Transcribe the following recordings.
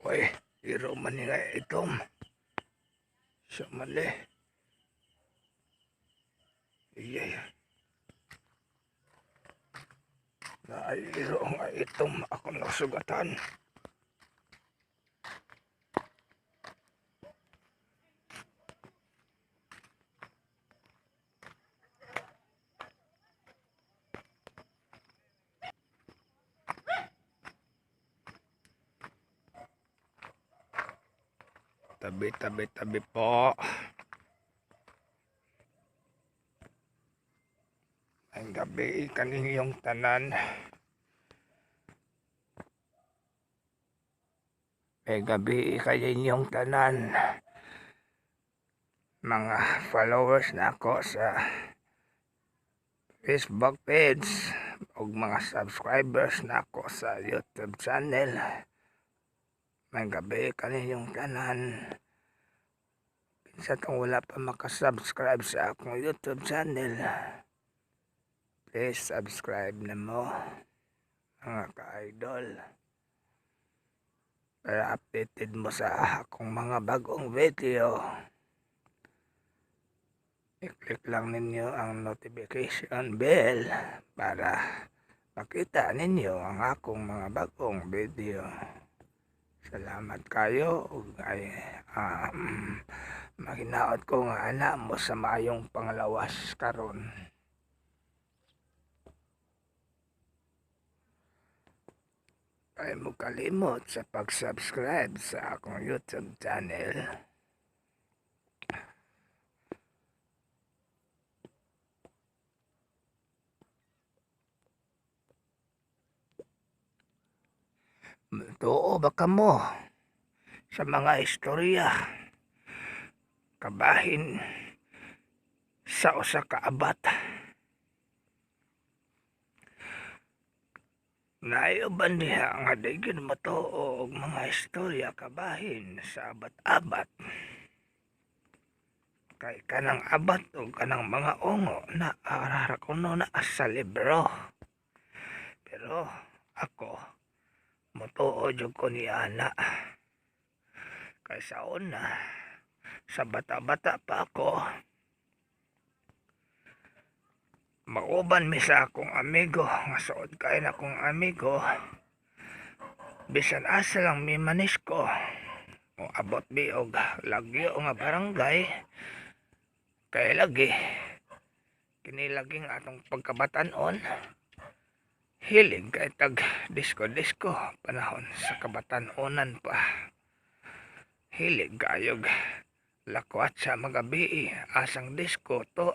Oy, iro man ni nga itom. Siya mali. Iyay. Naay iro nga itom akong nasugatan. Tabi, tabi, tabi po. Ang gabi kaninyong tanan. May gabi kaninyong tanan. Mga followers na ako sa Facebook page ug mga subscribers na ako sa YouTube channel. May gabi kaninyong tanan. Kinsa tong wala pa makasubscribe sa akong YouTube channel, please subscribe na mo, mga ka-idol, para updated mo sa akong mga bagong video. I-click lang ninyo ang notification bell para makita ninyo ang akong mga bagong video. Salamat kayo ug ay mahinaot ko nga ana mo sa maayong panglawas karon. Ay mo kalimot sa pag-subscribe sa akong YouTube channel. Tuo ba kamo sa mga istorya kabahin sa usa ka abat? Naay uban diha nga di gyud motoo og mga istorya kabahin sa abat-abat. Kay kanang abat o kanang mga ungo na arara kuno na sa libro. Pero ako motuo jud ko ni ana. Kay sa una, sa bata-bata pa ako, mauban mi sa akong amigo, nga suod kay na akong amigo, bisan asa lang mi manisko, o abot mi og lagyo nga barangay, kay lagi, kini laging atong pagkabatan-on, hilig kay tag disko-disko panahon sa kabatan-onan pa. Hilig kayog lakwat sa magabi, asang disko to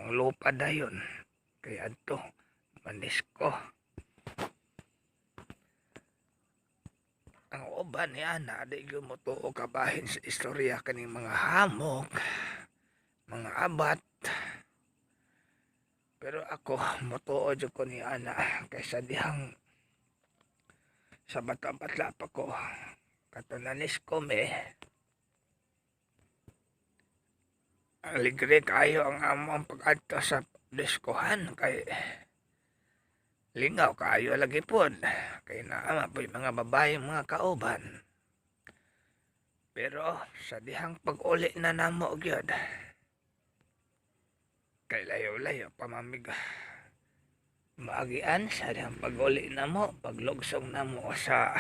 manglupa dayon. Kay adto manisko. Ang uban ni ana di gyud motuo kabahin sa istorya kaning mga hamok, mga abat. Pero ako motuo jud ko ni ana kaysa dihang sa bata-bata pa ko katunanis ko me. Aligre kayo ang among pag-adto sa diskohan kay lingaw kayo lagi pod kay naa po'y mga babae mga kauban. Pero sa dihang pag-uli na namo gyud kay layo-layo pamamig maagian sa dihang pag-uli namo, paglugsong namo sa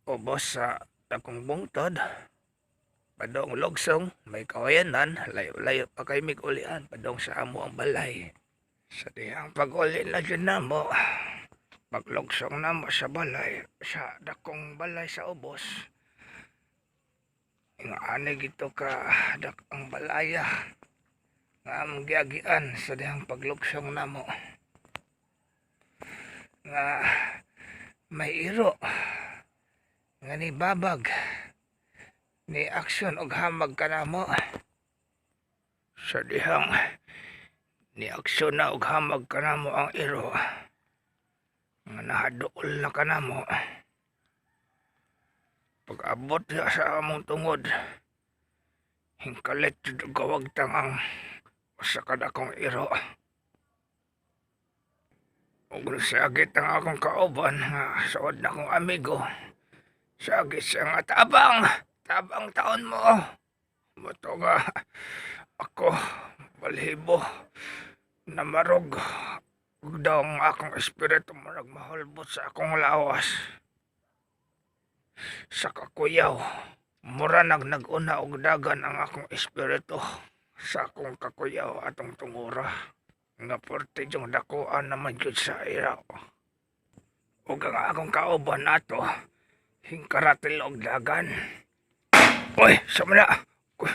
ubos sa dakong bungtod, padong lugsong may kawayanan, layo-layo pa kay mig-ulian padong sa amo ang balay. Sa dihang pag-uli na dyan namo, paglugsong namo sa balay, sa dakong balay sa ubos, nga ani gito ka dak ang balaya nga among giagian sa dihang paglugsong namo, nga may iro nga ni babag ni aksyon og hamag kanamo. Sa dihang ni aksyon na og hamag kanamo ang iro nga nahaduol na kanamo. Pag-abot siya sa among tungod, hingkalit jud og kawagtang ang usa ka dakong iro. Ug nasagit ang akong kauban nga suod na akong amigo, Sagi siya nga tabang, tabang taon mo. Mao to nga ako balhibo namarog ug daw ang akong espiritu murag mahulbot sa akong lawas. Sa kakuyaw, mura nag nag-una og dagan ang akong espiritu sa akong kakuyaw atong tungura. Nga porte yung dakuan naman jud sa ira. Ug ang akong kauban ato, hingkaratil og dagan. Uy, sa na. Uy,